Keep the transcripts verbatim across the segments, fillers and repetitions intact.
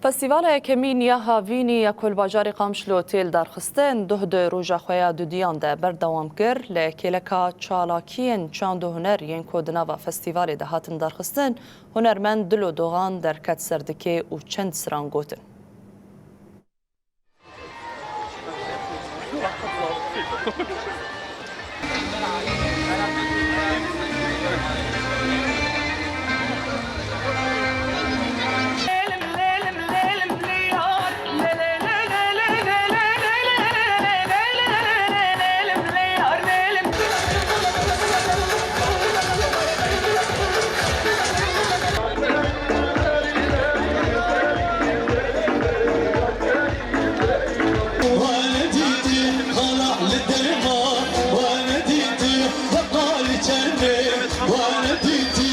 Festîvala yekemîn ya Havînî ya ku li bajarê Qamişlo tê lidarxistin, duh di roja xwe ya dudiyan de berdewam kir. Li kêleka çalakiyên çand û huner yên ku di nava festîvalê de hatin lidarxistin, hunermend Dilo Dogan derket ser dikê û çend stran gotin. Wana dîtî, beqalî çendê, wana dîtî.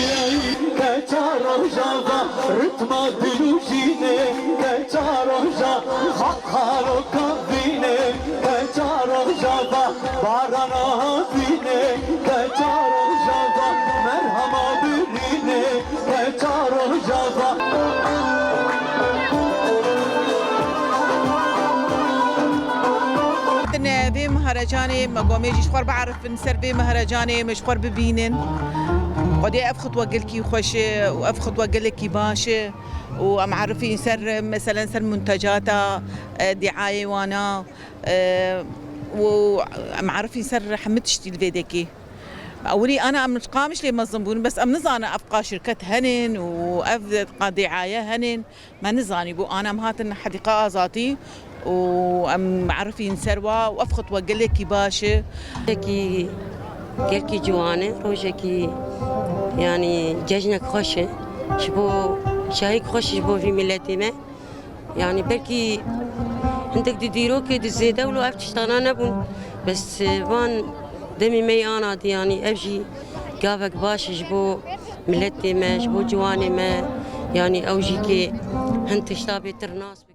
Keça rojava, ritma dil û jînê, keça roja, xaroka vînê, keça rojava, barana havînê, keça rojava, merhema birînê. Keça rojava. Din vê mehrecanê me gomê jî ji xwe biarifin ser vê mehrecanê me ji xwe bibînin. Xwedê ev xutwe gelkî xweş e û ev xutwe gelekî baş e û em arifîn ser, meselen ser muntecata, e, diayê wana, e, û em arifîn ser hemî tiştî li vê dekê. Ewilî ana em li Qamişlê mezin bûn, bes em nizanin ev qa şirket henin û ev qa diaye henin. Me nizanî bû, ana em hatin Hedîqa Azatî û em merifîn ser wa û ev xutwe gelekî baş e. Rojekî gelkî ciwan e, rojekî, yanî cejnek xweş e. Ji bo şahîk xweş ji bo vî miletê me. Yanî belkî hindik di dîrokê di zêde wilo ev tiştana nebûn. Bes, e, van demî me yê ana dî, yanî ev jî gavek baş e ji bo miletê me, ji bo ciwanê me. Yanî ew jî kê hin tişta bêtir nas bike.